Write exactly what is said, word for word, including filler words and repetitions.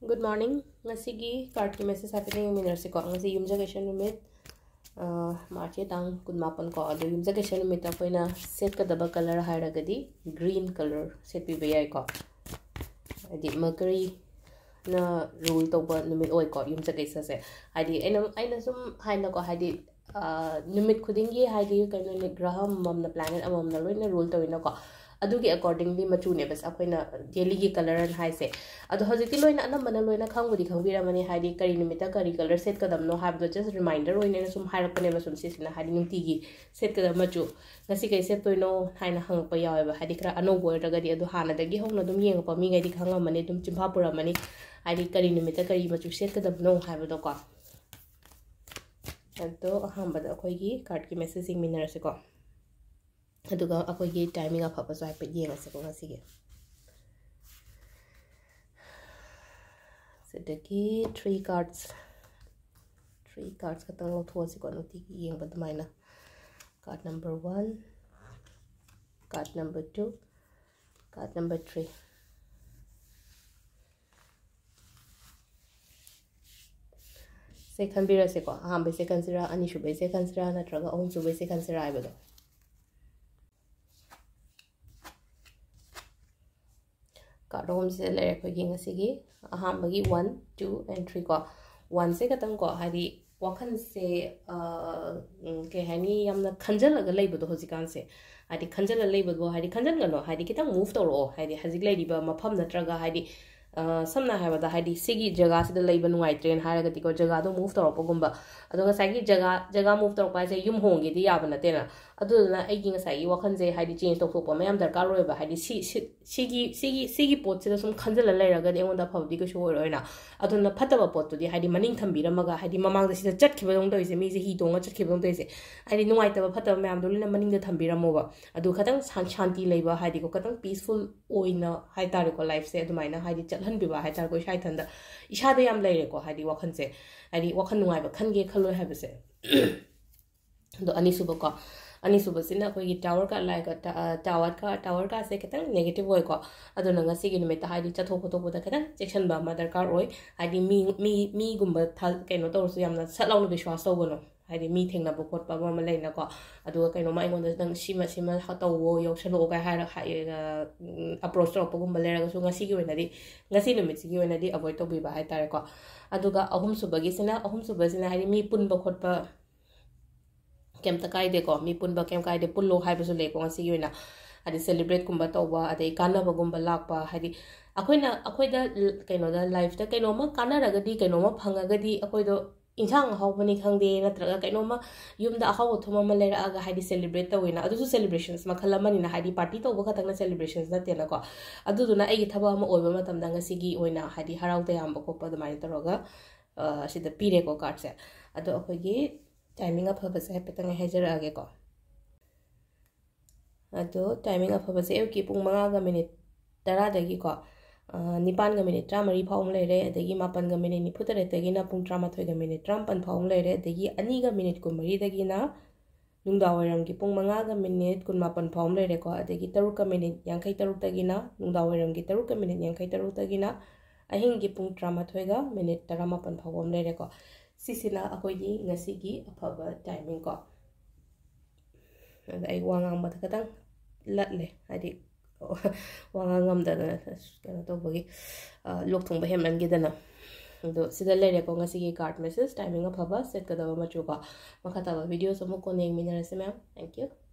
Good morning. ꯉꯁꯤꯒꯤ cardꯀꯤ message ꯍꯥꯏꯐꯦꯠ ꯌꯦꯡꯃꯤꯟꯅꯔꯁꯤꯀꯣ꯫ ꯉꯁꯤ ꯌꯨꯝꯁꯀꯩꯁ ꯅꯨꯃꯤꯠ, ꯑ, Marchꯀꯤ ꯇꯥꯡ ꯀꯨꯟꯃꯥꯄꯟ ꯀꯣ꯫ ꯑꯗꯣ ꯌꯨꯝꯁꯀꯩꯁ ꯅꯨꯃꯤꯠꯇ ꯑꯩꯈꯣꯏꯅ ꯁꯦꯠꯀꯗꯕ colour ꯍꯥꯏꯔꯒꯗꯤ green colour ꯁꯦꯠꯄꯤꯕ ꯌꯥꯏꯀꯣ꯫ ꯍꯥꯏꯗꯤ Mercuryꯅ rule ꯇꯧꯕ ꯅꯨꯃꯤꯠ ꯑꯣꯏꯀꯣ ꯌꯨꯝꯁꯀꯩꯁꯁꯦ꯫ ꯍꯥꯏꯗꯤ ꯑꯩꯅ, ꯑꯩꯅ ꯁꯨꯝ ꯍꯥꯏꯅꯀꯣ, ꯍꯥꯏꯗꯤ, ꯑ, ꯅꯨꯃꯤꯠ ꯈꯨꯗꯤꯡꯒꯤ ꯍꯥꯏꯗꯤ ꯀꯩꯅꯣꯅꯦ, ꯒ꯭ꯔꯍ ꯑꯃꯃꯝꯅ, planet ꯑꯃꯃꯝꯅ ꯂꯣꯏꯅ rule ꯇꯧꯋꯤꯅꯀꯣ꯫ ꯑꯗꯨꯒꯤ accordingly ꯃꯆꯨꯅꯦꯕ ꯑꯩꯈꯣꯏꯅ dailyꯒꯤ colourꯅ ꯍꯥꯏꯁꯦ꯫ ꯑꯗꯣ ꯍꯧꯖꯤꯛꯇꯤ ꯂꯣꯏꯅ ꯑꯅꯝꯕꯅ ꯂꯣꯏꯅ ꯈꯪꯕꯨꯗꯤ ꯈꯪꯕꯤꯔꯝꯃꯅꯤ, ꯍꯥꯏꯗꯤ ꯀꯔꯤ ꯅꯨꯃꯤꯠꯇ ꯀꯔꯤ colour ꯁꯦꯠꯀꯗꯕꯅꯣ ꯍꯥꯏꯕꯗꯣ just reminder ꯑꯣꯏꯅ ꯑꯩꯅ ꯁꯨꯝ ꯍꯥꯏꯔꯛꯄꯅꯦꯕ꯫ ꯁꯨꯝ ꯁꯤꯁꯤꯅ ꯍꯥꯏꯗꯤ ꯅꯨꯡꯇꯤꯒꯤ ꯁꯦꯠꯀꯗꯕ ꯃꯆꯨ, ꯉꯁꯤ ꯀꯩ ꯁꯦꯠꯇꯣꯏꯅꯣ ꯍꯥꯏꯅ ꯍꯪꯉꯛꯄ ꯌꯥꯎꯋꯦꯕ꯫ ꯍꯥꯏꯗꯤ ꯈꯔ ꯑꯅꯧꯕ ꯑꯣꯏꯔꯒꯗꯤ, ꯑꯗꯣ ꯍꯥꯟꯅꯗꯒꯤ ꯍꯧꯅ ꯑꯗꯨꯝ ꯌꯦꯡꯉꯛꯄ ꯃꯤꯈꯩꯗꯤ ꯈꯪꯉꯝꯃꯅꯤ, ꯑꯗꯨꯝ ꯆꯤꯟꯐꯥ ꯄꯨꯔꯝꯃꯅꯤ, ꯍꯥꯏꯗꯤ ꯀꯔꯤ ꯅꯨꯃꯤꯠꯇ ꯀꯔꯤ ꯃꯆꯨ ꯁꯦꯠꯀꯗꯕꯅꯣ ꯍꯥꯏꯕꯗꯣꯀꯣ꯫ ꯑꯗꯣ ꯑꯍꯥꯟꯕꯗ ꯑꯩꯈꯣꯏꯒꯤ cardꯀꯤ message ꯌꯦꯡꯃꯤꯟꯅꯔꯁꯤꯀꯣ꯫ ꯑꯗꯨꯒ ꯑꯩꯈꯣꯏꯒꯤ timing ꯑꯐꯕꯁꯨ ꯍꯥꯏꯐꯦꯠ ꯌꯦꯡꯉꯁꯤꯀꯣ ꯉꯁꯤꯒꯤ꯫ ꯁꯤꯗꯒꯤ three cards, three cards ꯈꯛꯇꯪ ꯂꯧꯊꯣꯛꯑꯁꯤꯀꯣ, ꯅꯨꯡꯇꯤꯒꯤ ꯌꯦꯡꯕ ꯑꯗꯨꯃꯥꯏꯅ꯫ Card number one, card number two, card number three꯫ ꯁꯦ ꯈꯟꯕꯤꯔꯁꯦꯀꯣ, ꯑꯍꯥꯟꯕꯩꯁꯦ ꯈꯟꯁꯤꯔꯥ, ꯑꯅꯤꯁꯨꯕꯩꯁꯦ ꯈꯟꯁꯤꯔꯥ, ꯅꯠꯇ꯭ꯔꯒ ꯑꯍꯨꯝꯁꯨꯕꯩꯁꯦ ꯈꯟꯁꯤꯔꯥ ꯍꯥꯏꯕꯗꯣ꯫ Card ꯑꯍꯨꯝꯁꯦ ꯂꯩꯔꯦ ꯑꯩꯈꯣꯏꯒꯤ ꯉꯁꯤꯒꯤ꯫ ꯑꯍꯥꯟꯕꯒꯤ one, two and three ꯀꯣ꯫ Oneꯁꯦ ꯈꯇꯪ ꯀꯣ, ꯍꯥꯏꯗꯤ ꯋꯥꯈꯜꯁꯦ, ꯑ, ꯎꯝ, ꯀꯩ ꯍꯥꯏꯅꯤ, ꯌꯥꯝꯅ ꯈꯟꯖꯜꯂꯒ ꯂꯩꯕꯗꯣ ꯍꯧꯖꯤꯛꯀꯥꯟꯁꯦ꯫ ꯍꯥꯏꯗꯤ ꯈꯟꯖꯜꯂ ꯂꯩꯕꯗꯣ, ꯍꯥꯏꯗꯤ ꯈꯟꯖꯟꯒꯅꯣ, ꯍꯥꯏꯗꯤ ꯈꯤꯇꯪ move ꯇꯧꯔꯛꯑꯣ꯫ ꯍꯥꯏꯗꯤ ꯍꯧꯖꯤꯛ ꯂꯩꯔꯤꯕ ꯃꯐꯝ ꯅꯠꯇ꯭ꯔꯒ ꯍꯥꯏꯗꯤ, ꯑ, ꯁꯝꯅ ꯍꯥꯏꯔꯕꯗ ꯍꯥꯏꯗꯤ ꯁꯤꯒꯤ ꯖꯒꯥꯁꯤꯗ ꯂꯩꯕ ꯅꯨꯡꯉꯥꯏꯇ꯭ꯔꯦꯅ ꯍꯥꯏꯔꯒꯗꯤꯀꯣ, ꯖꯒꯥꯗꯣ move ꯇꯧꯔꯛꯄꯒꯨꯝꯕ꯫ ꯑꯗꯣ ꯉꯁꯥꯏꯒꯤ ꯖꯒꯥ, ꯖꯒꯥ move ꯇꯧꯔꯛꯄ ꯍꯥꯏꯁꯦ ꯌꯨꯝ ꯍꯣꯡꯒꯦꯗꯤ ꯌꯥꯕ ꯅꯠꯇꯦꯅ꯫ ꯑꯗꯨꯗꯨꯅ ꯑꯩꯒꯤ ꯉꯁꯥꯏꯒꯤ ꯋꯥꯈꯜꯁꯦ ꯍꯥꯏꯗꯤ change ꯇꯧꯊꯣꯛꯄ ꯑꯃ ꯌꯥꯝ ꯗꯔꯀꯥꯔ ꯑꯣꯏꯌꯦꯕ꯫ ꯍꯥꯏꯗꯤ ꯁꯤ, ꯁꯤ, ꯁꯤꯒꯤ, ꯁꯤꯒꯤ, ꯁꯤꯒꯤ ꯄꯣꯠꯁꯤꯗ ꯁꯨꯝ ꯈꯟꯖꯜꯂ ꯂꯩꯔꯒꯗꯤ ꯑꯩꯉꯣꯟꯗ ꯑꯐꯕꯗꯤ ꯀꯩꯁꯨ ꯑꯣꯏꯔꯣꯏꯅ꯫ ꯑꯗꯨꯅ ꯐꯠꯇꯕ ꯄꯣꯠꯇꯨꯗꯤ ꯍꯥꯏꯗꯤ ꯃꯅꯤꯡ ꯊꯝꯕꯤꯔꯝꯃꯒ, ꯍꯥꯏꯗꯤ ꯃꯃꯥꯡꯗ ꯁꯤꯗ ꯆꯠꯈꯤꯕꯗꯧꯅ ꯇꯧꯔꯤꯁꯦ, ꯃꯤꯁꯦ ꯍꯤ ꯇꯣꯡꯉ ꯆꯠꯈꯤꯕꯗꯧꯅ ꯇꯧꯔꯤꯁꯦ, ꯍꯥꯏꯗꯤ ꯅꯨꯡꯉꯥꯏꯇꯕ ꯐꯠꯇꯕ ꯃꯌꯥꯝꯗꯣ ꯂꯣꯏꯅ ꯃꯅꯤꯡꯗ ꯊꯝꯕꯤꯔꯝꯃꯣꯕ꯫ ꯑꯗꯨ ꯈꯇꯪ ꯁꯥꯟ-, ꯁꯥꯟꯇꯤ ꯂꯩꯕ, ꯍꯥꯏꯗꯤꯀꯣ, ꯈꯇꯪ peaceful ꯑꯣꯏꯅ ꯍꯥꯏꯇꯥꯔꯦꯀꯣ, lifeꯁꯦ ꯑꯗꯨꯃꯥꯏꯅ ꯍꯥꯏꯗꯤ ꯆꯠꯍꯟꯕꯤꯕ ꯍꯥꯏꯇꯥꯔꯦꯀꯣ, ꯏꯁꯥ ꯏꯊꯟꯗ, ꯏꯁꯥꯗ ꯌꯥꯝ ꯂꯩꯔꯦꯀꯣ, ꯍꯥꯏꯗꯤ ꯋꯥꯈꯜꯁꯦ, ꯍꯥꯏꯗꯤ ꯋꯥꯈꯜ ꯅꯨꯡꯉꯥꯏꯕ ꯈꯟꯒꯦ ꯈꯜꯂꯣꯏ ꯍꯥꯏꯕꯁꯦ꯫ ꯑꯗꯣ ꯑꯅꯤꯁꯨꯕꯀꯣ, ꯑꯅꯤꯁꯨꯕꯁꯤꯅ ꯑꯩꯈꯣꯏꯒꯤ tower card ꯂꯥꯛꯑꯦꯀꯣ꯫ ꯇ-, ꯑ, tower card, tower cardꯁꯦ ꯈꯤꯇꯪ negative ꯑꯣꯏꯀꯣ꯫ ꯑꯗꯨꯅ ꯉꯁꯤꯒꯤ ꯅꯨꯃꯤꯠꯇ ꯍꯥꯏꯗꯤ ꯆꯠꯊꯣꯛ ꯈꯣꯠꯇꯣꯛꯄꯗ ꯈꯤꯇꯪ ꯆꯦꯛꯁꯤꯟꯕ ꯑꯃ ꯗꯔꯀꯥꯔ ꯑꯣꯏ꯫ ꯍꯥꯏꯗꯤ ꯃꯤ, ꯃꯤ, ꯃꯤꯒꯨꯝꯕ ꯊꯥ-, ꯀꯩꯅꯣ ꯇꯧꯔꯁꯨ ꯌꯥꯝꯅ ꯁꯠ ꯂꯥꯎꯅ ꯕꯤꯁ꯭ꯋꯥꯁ ꯇꯧꯒꯅꯨ꯫ ꯍꯥꯏꯗꯤ ꯃꯤ ꯊꯦꯡꯅꯕ ꯈꯣꯠꯄ ꯑꯃ ꯑꯃ ꯂꯩꯅꯀꯣ꯫ ꯑꯗꯨꯒ ꯀꯩꯅꯣꯝꯃ ꯑꯩꯉꯣꯟꯗ "ꯅꯪ ꯁꯤꯃ, ꯁꯤꯃ ꯇꯧꯋꯣ, ꯌꯥꯎꯁꯜꯂꯛꯑꯣ" ꯀꯥꯏ ꯍꯥꯏꯔ ꯍꯥꯏ-, ꯑ, ꯎꯝ, approach ꯇꯧꯔꯛꯄꯒꯨꯝꯕ ꯂꯩꯔꯒꯁꯨ ꯉꯁꯤꯒꯤ ꯑꯣꯏꯅꯗꯤ, ꯉꯁꯤ ꯅꯨꯃꯤꯠꯁꯤꯒꯤ ꯑꯣꯏꯅꯗꯤ avoid ꯇꯧꯕꯤꯕ ꯍꯥꯏꯇꯥꯔꯦꯀꯣ꯫ ꯑꯗꯨꯒ ꯑꯍꯨꯝꯁꯨꯕꯒꯤꯁꯤꯅ, ꯑꯍꯨꯝꯁꯨꯕꯁꯤꯅ ꯍꯥꯏꯗꯤ ꯃꯤ ꯄꯨꯟꯕ ꯈꯣꯠꯄ ꯀꯩꯝꯇ ꯀꯥꯏꯗꯦꯀꯣ, ꯃꯤ ꯄꯨꯟꯕ ꯀꯩꯝ ꯀꯥꯏꯗꯦ, ꯄꯨꯜꯂꯣ ꯍꯥꯏꯕꯁꯨ ꯂꯩꯀꯣ꯫ ꯉꯁꯤꯒꯤ ꯑꯣꯏꯅ ꯍꯥꯏꯗꯤ celebrateꯀꯨꯝꯕ ꯇꯧꯕ, ꯑꯗꯩ ꯀꯥꯟꯅꯕꯒꯨꯝꯕ ꯂꯥꯛꯄ, ꯍꯥꯏꯗꯤ ꯑꯩꯈꯣꯏꯅ, ꯑꯩꯈꯣꯏꯗ ꯀꯩꯅꯣꯗ, lifeꯇ ꯀꯩꯅꯣꯝꯃ ꯀꯥꯟꯅꯔꯒꯗꯤ, ꯀꯩꯅꯣꯝꯃ ꯐꯪꯉꯒꯗꯤ ꯑꯩꯈꯣꯏꯗꯣ ꯏꯟꯁꯥꯡ ꯑꯍꯥꯎꯕꯅꯤ ꯈꯪꯗꯦ, ꯅꯠꯇ꯭ꯔꯒ ꯀꯩꯅꯣꯝꯃ ꯌꯨꯝꯗ ꯑꯍꯥꯎ ꯑꯊꯨꯝ ꯑꯃ ꯂꯩꯔꯛꯑꯒ ꯍꯥꯏꯗꯤ celebrate ꯇꯧꯋꯦꯅ, ꯑꯗꯨꯁꯨ celebrations ꯃꯈꯜ ꯑꯃꯅꯤꯅ, ꯍꯥꯏꯗꯤ party ꯇꯧꯕ ꯈꯛꯇꯪꯅ celebrations ꯅꯠꯇꯦꯅꯀꯣ꯫ ꯑꯗꯨꯗꯨꯅ ꯑꯩꯒꯤ ꯊꯕꯛ ꯑꯃ ꯑꯣꯏꯕ ꯃꯇꯝꯗ ꯉꯁꯤꯒꯤ ꯑꯣꯏꯅ ꯍꯥꯏꯗꯤ ꯍꯔꯥꯎ ꯇꯌꯥꯝꯕ ꯈꯣꯠꯄ ꯑꯗꯨꯃꯥꯏꯅ ꯇꯧꯔꯒ, ꯑ, ꯁꯤꯗ ꯄꯤꯔꯦꯀꯣ cardꯁꯦ꯫ ꯑꯗꯣ ꯑꯩꯈꯣꯏꯒꯤ timing ꯑꯐꯕꯁꯦ ꯍꯥꯏꯐꯦꯠꯇꯪ ꯑꯩ ꯍꯥꯏꯖꯔꯛꯑꯒꯦꯀꯣ꯫ ꯑꯗꯣ timing ꯑꯐꯕꯁꯦ ꯑꯌꯨꯛꯀꯤ ꯄꯨꯡ ꯃꯉꯥꯒ minute ꯇꯔꯥꯗꯒꯤꯀꯣ, ꯑ, ꯅꯤꯄꯥꯟꯒ minute ꯇꯔꯥꯃꯔꯤ ꯐꯥꯎ ꯑꯃ ꯂꯩꯔꯦ, ꯑꯗꯒꯤ ꯃꯥꯄꯟꯒ minute ꯅꯤꯐꯨꯇꯔꯦꯠꯇꯒꯤꯅ ꯄꯨꯡ ꯇꯔꯥꯃꯥꯊꯣꯏꯒ minute ꯇꯔꯥꯃꯥꯄꯟ ꯐꯥꯎ ꯑꯃ ꯂꯩꯔꯦ, ꯑꯗꯒꯤ ꯑꯅꯤꯒ minute ꯀꯨꯟꯃꯔꯤꯗꯒꯤꯅ ꯅꯨꯡꯗꯥꯡꯋꯥꯏꯔꯝꯒꯤ ꯄꯨꯡ ꯃꯉꯥꯒ minute ꯀꯨꯟꯃꯥꯄꯟ ꯐꯥꯎ ꯑꯃ ꯂꯩꯔꯦꯀꯣ, ꯑꯗꯒꯤ ꯇꯔꯨꯛꯀ minute ꯌꯥꯡꯈꯩ ꯇꯔꯨꯛꯇꯒꯤꯅ ꯅꯨꯡꯗꯥꯡꯋꯥꯏꯔꯝꯒꯤ ꯇꯔꯨꯛꯀ minute ꯌꯥꯡꯈꯩ ꯇꯔꯨꯛꯇꯒꯤꯅ ꯑꯍꯤꯡꯒꯤ ꯄꯨꯡ ꯇꯔꯥꯃꯥꯊꯣꯏꯒ minute ꯇꯔꯥꯃꯥꯄꯟ ꯐꯥꯎꯕ ꯑꯃ ꯂꯩꯔꯦꯀꯣ꯫ ꯁꯤꯁꯤꯅ ꯑꯩꯈꯣꯏꯒꯤ ꯉꯁꯤꯒꯤ ꯑꯐꯕ timing ꯀꯣ꯫ ꯑꯗ ꯑꯩ ꯋꯥ ꯉꯥꯡꯕꯗ ꯈꯤꯇꯪ ꯂꯠꯂꯦ, ꯍꯥꯏꯗꯤ ꯋꯥ ꯉꯥꯡ ꯉꯝꯗꯗꯅ ꯀꯩꯅꯣ ꯇꯧꯕꯒꯤ, ꯑ, ꯂꯣꯛ ꯊꯨꯡꯕ ꯍꯦꯟꯃꯟꯈꯤꯗꯅ꯫ ꯑꯗꯣ ꯁꯤꯗ ꯂꯩꯔꯦꯀꯣ ꯉꯁꯤꯒꯤ card message, timing ꯑꯐꯕ, ꯁꯦꯠꯀꯗꯕ ꯃꯆꯨꯀꯣ꯫ ꯃꯈꯥ ꯇꯥꯕ videoꯁꯨ ꯑꯃꯨꯛ ꯀꯣꯟꯅ ꯌꯦꯡꯃꯤꯟꯅꯔꯁꯤ ꯃꯌꯥꯝ꯫ Thank you꯫